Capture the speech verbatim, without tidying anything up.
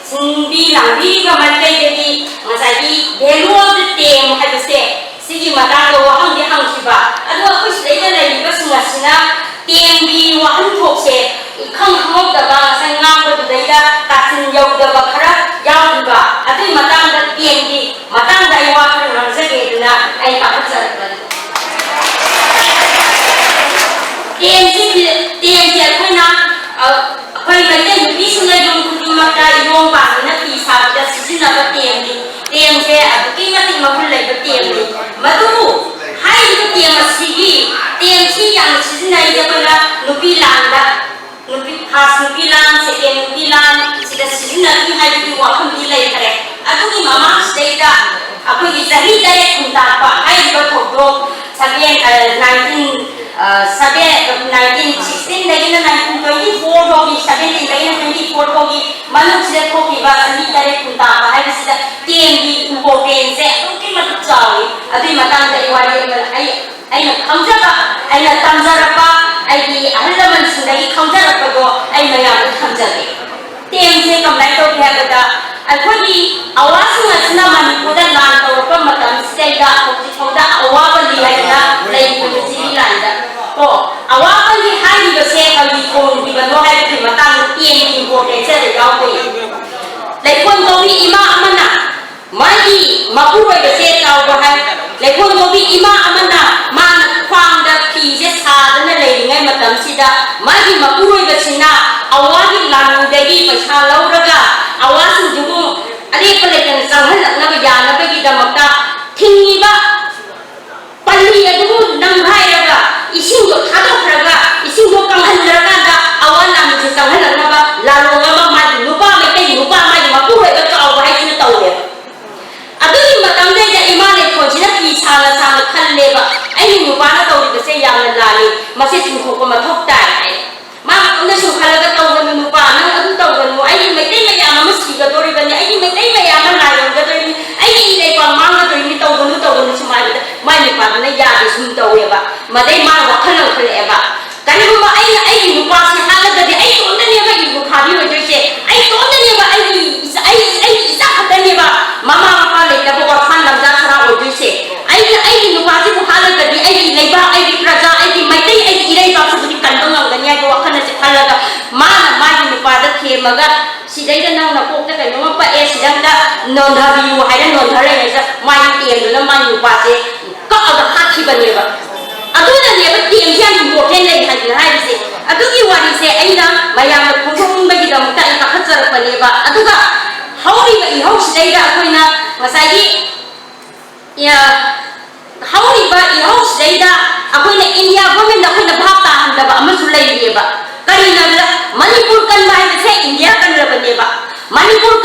ꯁꯤꯟꯕꯤ ꯂꯥꯡꯕꯤꯔꯤꯕ ꯃꯥꯏꯀꯩꯗꯒꯤ ꯉꯁꯥꯏꯒꯤ value of the ꯇꯦꯝ ꯍꯥꯏꯕꯁꯦ, ꯁꯤꯒꯤ ꯃꯇꯥꯡꯗ ꯋꯥꯍꯪꯗꯤ ꯍꯪꯈꯤꯕ꯫ ꯑꯗꯣ ꯑꯩꯈꯣꯏ ꯁꯤꯗꯩꯗ ꯂꯩꯔꯤꯕꯁꯤꯡ ꯑꯁꯤꯅ ꯇꯦꯝꯒꯤ ꯋꯥꯍꯟꯊꯣꯛꯁꯦ ꯏꯈꯪ ꯈꯪꯍꯧꯗꯕ, ꯉꯁꯥꯏ ꯉꯥꯡꯕꯗꯨꯗꯩꯗ ꯇꯥꯁꯤꯟ ꯌꯧꯗꯕ ꯈꯔ ꯌꯥꯎꯈꯤꯕ꯫ ꯑꯗꯨꯒꯤ ꯃꯇꯥꯡꯗ, ꯇꯦꯝꯒꯤ ꯃꯇꯥꯡꯗ ꯑꯩ ꯋꯥ ꯈꯔ ꯉꯥꯡꯖꯒꯦ ꯑꯗꯨꯅ ꯑꯩ ꯀꯥꯈꯠꯆꯔꯛꯄꯅꯤ꯫ ꯇꯦꯝꯁꯤ, ꯇꯦꯝꯁꯦ ꯑꯩꯈꯣꯏꯅ, ꯑ, ꯑꯩꯈꯣꯏ ꯃꯩꯇꯩ ꯅꯨꯄꯤꯁꯤꯡꯅ ꯌꯨꯝ ꯈꯨꯗꯤꯡꯃꯛꯇ ꯏꯌꯣꯡ ꯄꯥꯟꯕꯅ ꯐꯤ ꯁꯥꯕꯗ ꯁꯤꯖꯤꯟꯅꯕ ꯇꯦꯝꯅꯤ꯫ ꯇꯦꯝꯁꯦ ꯑꯗꯨꯛꯀꯤ ꯃꯇꯤꯛ ꯃꯒꯨꯟ ꯂꯩꯕ ꯇꯦꯝꯅꯤ꯫ ꯃꯗꯨꯕꯨ ꯍꯥꯏꯔꯤꯕ ꯇꯦꯝ ꯑꯁꯤꯒꯤ, ꯇꯦꯝꯁꯤ ꯌꯥꯝꯅ ꯁꯤꯖꯤꯟꯅꯔꯤꯁꯦ ꯑꯩꯈꯣꯏꯅ ꯅꯨꯄꯤ ꯂꯥꯟꯗ, ꯅꯨꯄꯤ, first ꯅꯨꯄꯤ ꯂꯥꯟ, second ꯅꯨꯄꯤ ꯂꯥꯟ ꯁꯤꯗ ꯁꯤꯖꯤꯟꯅꯈꯤ ꯍꯥꯏꯕꯒꯤ ꯋꯥꯐꯝꯗꯤ ꯂꯩꯈ꯭ꯔꯦ꯫ ꯑꯗꯨꯒꯤ ꯃꯃꯥꯡꯁꯤꯗꯩꯗ ꯑꯩꯈꯣꯏꯒꯤ ꯆꯍꯤ ꯇꯔꯦꯠ ꯈꯨꯟꯇꯥꯛꯄ ꯍꯥꯏꯔꯤꯕ ꯊꯧꯗꯣꯛ seven, ꯑ, nineteen, ꯑ, seven, nineteen sixteen ꯗꯒꯤꯅ nineteen twenty four ꯐꯥꯎꯒꯤ, seventeen ꯗꯒꯤꯅ twenty four ꯐꯥꯎꯒꯤ ꯃꯅꯨꯡꯁꯤꯗ ꯊꯣꯛꯈꯤꯕ ꯆꯍꯤ ꯇꯔꯦꯠ ꯈꯨꯟꯇꯥꯛꯄ ꯍꯥꯏꯕꯁꯤꯗ ꯇꯦꯝꯒꯤ importance ꯁꯦ ꯑꯗꯨꯛꯀꯤ ꯃꯇꯤꯛ ꯆꯥꯎꯏ꯫ ꯑꯗꯨꯒꯤ ꯃꯇꯥꯡꯗ ꯑꯩ ꯋꯥꯔꯤ ꯑꯃ, ꯑꯩ, ꯑꯩꯅ ꯈꯪꯖꯕ, ꯑꯩꯅ ꯇꯝꯖꯔꯛꯄ, ꯑꯩꯒꯤ ꯑꯍꯜ ꯂꯃꯟꯁꯤꯡꯗꯒꯤ ꯈꯪꯖꯔꯛꯄꯗꯣ ꯑꯩ ꯃꯌꯥꯝꯗ ꯊꯝꯖꯒꯦ꯫ ꯇꯦꯝꯁꯦ ꯀꯃꯥꯏꯅ ꯇꯧꯒꯦ ꯍꯥꯏꯕꯗ, ꯑꯩꯈꯣꯏꯒꯤ ꯑꯋꯥꯁꯤꯡ ꯑꯁꯤꯅ ꯃꯅꯤꯄꯨꯔꯗ ꯂꯥꯟ ꯇꯧꯔꯛꯄ ꯃꯇꯝꯁꯤꯗꯩꯗ ꯍꯧꯖꯤꯛ ꯐꯥꯎꯗ ꯑꯋꯥ ꯄꯜꯂꯤ ꯍꯥꯏꯗꯅ ꯂꯩꯔꯤꯕꯅꯤ ꯁꯤꯒꯤ ꯂꯥꯟꯗ꯫ ꯀꯣ, ꯑꯋꯥ ꯄꯜꯂꯤ ꯍꯥꯏꯔꯤꯕꯁꯦ ꯀꯔꯤ ꯊꯣꯡꯈꯤꯕꯅꯣ ꯍꯥꯏꯕꯒꯤ ꯃꯇꯥꯡꯗ ꯇꯦꯝꯒꯤ importance ꯁꯦ ꯑꯗ ꯌꯥꯎꯗꯦ꯫ ꯂꯩꯈꯣꯟ ꯀꯧꯕꯤ ꯏꯃꯥ ꯑꯃꯅ ꯃꯥꯒꯤ ꯃꯄꯨꯔꯣꯏꯕꯁꯦ ꯀꯥꯎꯕ ꯍꯥꯏ꯫ ꯂꯩꯈꯣꯟ ꯀꯧꯕꯤ ꯏꯃꯥ ꯑꯃꯅ ꯃꯥꯅ ꯈ꯭ꯋꯥꯡꯗ ꯐꯤꯁꯦ ꯁꯥꯗꯅ ꯂꯩꯔꯤꯉꯩ ꯃꯇꯝꯁꯤꯗ ꯃꯥꯒꯤ ꯃꯄꯨꯔꯣꯏꯕꯁꯤꯅ ꯑꯋꯥꯒꯤ ꯂꯥꯟꯃꯤꯗꯒꯤ ꯄꯩꯁꯥ ꯂꯧꯔꯒ ꯑꯋꯥꯁꯤꯡꯗꯨꯕꯨ ꯑꯔꯦꯞꯄ ꯂꯩꯇꯅ ꯆꯪꯍꯜꯂꯛꯅꯕ ꯌꯥꯅꯕꯒꯤꯗꯃꯛꯇ ꯊꯤꯡꯉꯤꯕ ꯄꯜꯂꯤ ꯑꯗꯨꯕꯨ ꯅꯝꯈꯥꯏꯔꯒ ꯏꯁꯤꯡꯗꯣ ꯊꯥꯗꯣꯛꯈ꯭ꯔꯒ ꯏꯁꯤꯡꯗꯣ ꯀꯪꯍꯟꯈ꯭ꯔꯀꯥꯟꯗ ꯑꯋꯥ ꯂꯥꯟꯃꯤꯁꯦ ꯆꯪꯍꯜꯂꯛꯅꯕ ꯂꯥꯂꯣꯡ ꯑꯃ ꯃꯥꯒꯤ ꯅꯨꯄꯥ, ꯃꯩꯇꯩ ꯅꯨꯄꯥ ꯃꯥꯒꯤ ꯃꯄꯨꯔꯣꯏꯕ ꯀꯥꯎꯕ ꯍꯥꯏꯁꯤꯅ ꯇꯧꯋꯦꯕ꯫ ꯑꯗꯨꯒꯤ ꯃꯇꯝꯗꯩꯗ ꯏꯃꯥ ꯂꯩꯈꯣꯟꯁꯤꯅ ꯐꯤ ꯁꯥꯅ ꯁꯥꯅ ꯈꯜꯂꯦꯕ, "ꯑꯩꯒꯤ ꯅꯨꯄꯥꯅ ꯇꯧꯔꯤꯕꯁꯦ ꯌꯥꯝꯅ ꯂꯥꯜꯂꯤ, ꯃꯁꯤ ꯆꯨꯝꯊꯣꯛꯄ ꯃꯊꯧ ꯇꯥꯏ" ꯍꯥꯏ꯫ ꯃꯥ ꯃꯇꯣꯝꯗ ꯁꯨꯝ ꯈꯜꯂꯒ, "ꯇꯧꯒꯅꯨ ꯅꯨꯄꯥ, ꯅꯪ ꯑꯗꯨ ꯇꯧꯒꯅꯨ, ꯑꯩꯒꯤ ꯃꯩꯇꯩ ꯃꯌꯥꯝ ꯑꯃ ꯁꯤꯒꯗꯣꯔꯤꯕꯅꯤ, ꯑꯩꯒꯤ ꯃꯩꯇꯩ ꯃꯌꯥꯝ ꯑꯃ ꯂꯥꯏ ꯑꯣꯟꯒꯗꯣꯔꯤꯕꯅꯤ, ꯑꯩꯒꯤ ꯏꯔꯩꯄꯥꯛ ꯃꯥꯡꯒꯗꯣꯔꯤꯕꯅꯤ"꯫ ꯀꯩꯅꯣꯝꯃ ꯄꯛꯑꯦ, ꯁꯤꯗ ꯑꯝꯇ ꯅꯣꯟꯊꯕꯤꯌꯨ ꯍꯥꯏꯅ ꯅꯣꯟꯊꯔꯛꯏꯉꯩꯗ ꯃꯥꯒꯤ ꯇꯦꯝꯗꯨꯅ ꯃꯥꯒꯤ ꯅꯨꯄꯥꯁꯦ ꯀꯛꯑꯒ ꯍꯥꯠꯈꯤꯕꯅꯦꯕ꯫ ꯑꯗꯨꯅꯅꯦꯕ ꯇꯦꯝꯁꯦ ꯌꯥꯝ important ꯂꯩ ꯍꯥꯏꯗꯅ ꯍꯥꯏꯔꯤꯁꯦ꯫ ꯑꯗꯨꯒꯤ ꯋꯥꯔꯤꯁꯦ ꯑꯩꯅ ꯃꯌꯥꯝꯅ ꯈꯪꯗꯣꯛꯅꯤꯡꯕꯒꯤꯗꯃꯛꯇ ꯑꯩ ꯀꯥꯈꯠꯆꯔꯛꯄꯅꯦꯕ꯫ ꯑꯗꯨꯒ ꯍꯧꯔꯤꯕ ꯏꯍꯧꯁꯤꯗꯩꯗ ꯑꯩꯈꯣꯏꯅ ꯉꯁꯥꯏꯒꯤ, ꯌꯥ, ꯍꯧꯔꯤꯕ ꯏꯍꯧꯁꯤꯗꯩꯗ ꯑꯩꯈꯣꯏꯅ ꯏꯟꯗꯤꯌꯥ ꯒꯣꯔꯃꯦꯟꯗ ꯑꯩꯈꯣꯏꯅ ꯚꯥꯞ ꯇꯥꯍꯟꯗꯕ ꯑꯃꯁꯨ ꯂꯩꯔꯤꯑꯕ꯫ ꯀꯔꯤꯅꯣ ꯍꯥꯏꯕꯗ, ꯃꯅꯤꯄꯨꯔ ꯀꯟꯕ ꯍꯥꯏꯕꯁꯦ ꯏꯟꯗꯤꯌꯥ ꯀꯟꯗꯕꯅꯦꯕ꯫ ꯃꯅꯤꯄꯨꯔ